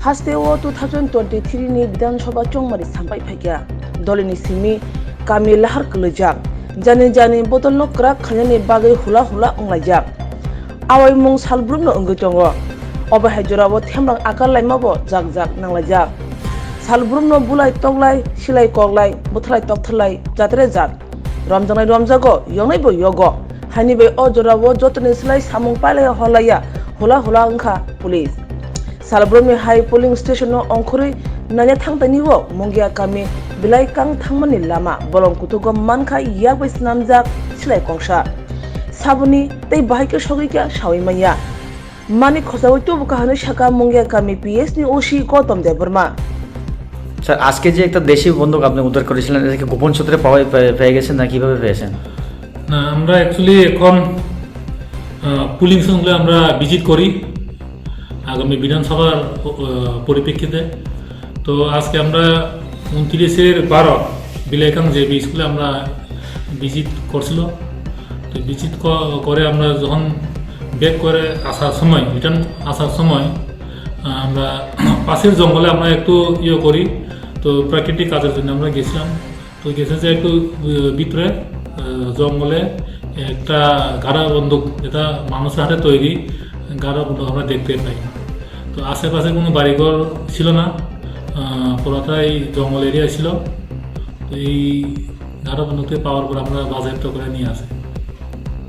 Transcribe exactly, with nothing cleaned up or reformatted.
Hasteo two thousand twenty-three ni Bidhan Sabha chongmari sampai phaikha. Dolini simi kami lahar kwlwijak. Jani jani bodolno kwrak khainani bagwi hula hula wnglaijak. Awaimung salbrumno wngwi tongo. Obo hai jorao themrang akar laimabo jak jak nanglaijak. Salbrumno bulai toklai, silai koklai, bwtharlai toktharlai, jatre jat. Romjaknai romjago, yoknai bo yogo. Haini bai o jorao jotoni slai samung pailaiya horlaiya, hula hula wngkha police. Salbrumni hai polling station no ongkhorwi naina thangtaini o Mungia kami belai kang thangmani lama bolong kutugo mankha yak bai snamjak silai kongsa. Saboni tei bahai khe sogwi kha sawi manya. Mani khosaui tubu kahani saka Mungia kami P S ni O C Gautam Debbarma. Sir, আজকে যে একটা দেশি বন্দুক আপনি উদ্ধার করেছিলেন, এটা কি গোপন সূত্রে পাওয়া পে- পেয়ে গেছেন না কিভাবে পেয়েছেন? না, আমরা অ্যাকচুয়ালি এখন পুলিং স্টেশনগুলো আমরা ভিজিট করি আগামী বিধানসভার আহ, পরিপ্রেক্ষিতে। তো আজকে আমরা উনত্রিশের বারো বিলাইকাং জেবি স্কুলে আমরা ভিজিট করছিল। তো ভিজিট করে আমরা যখন ব্যাক করে আসার সময়, রিটার্ন আসার সময় আহ, আমরা পাশের জঙ্গলে আমরা একটু ইয়ে করি। তো প্রাকৃতিক কাজের জন্য আমরা গেছিলাম। তো গেছে যে একটু আহ, ভিতরে আহ, জঙ্গলে একটা গাড়া বন্দুক, যেটা মানুষের হাতে তৈরি গাড়া বন্দুক আমরা দেখতে পাই। তো আশেপাশে কোনো বাড়িঘর ছিল না, আহ, পুরাটাই জঙ্গল এরিয়া ছিল। তো এই গাড়া বন্দুকটি পাওয়ার পর আমরা বাজেয়াপ্ত করে নিয়ে আসি।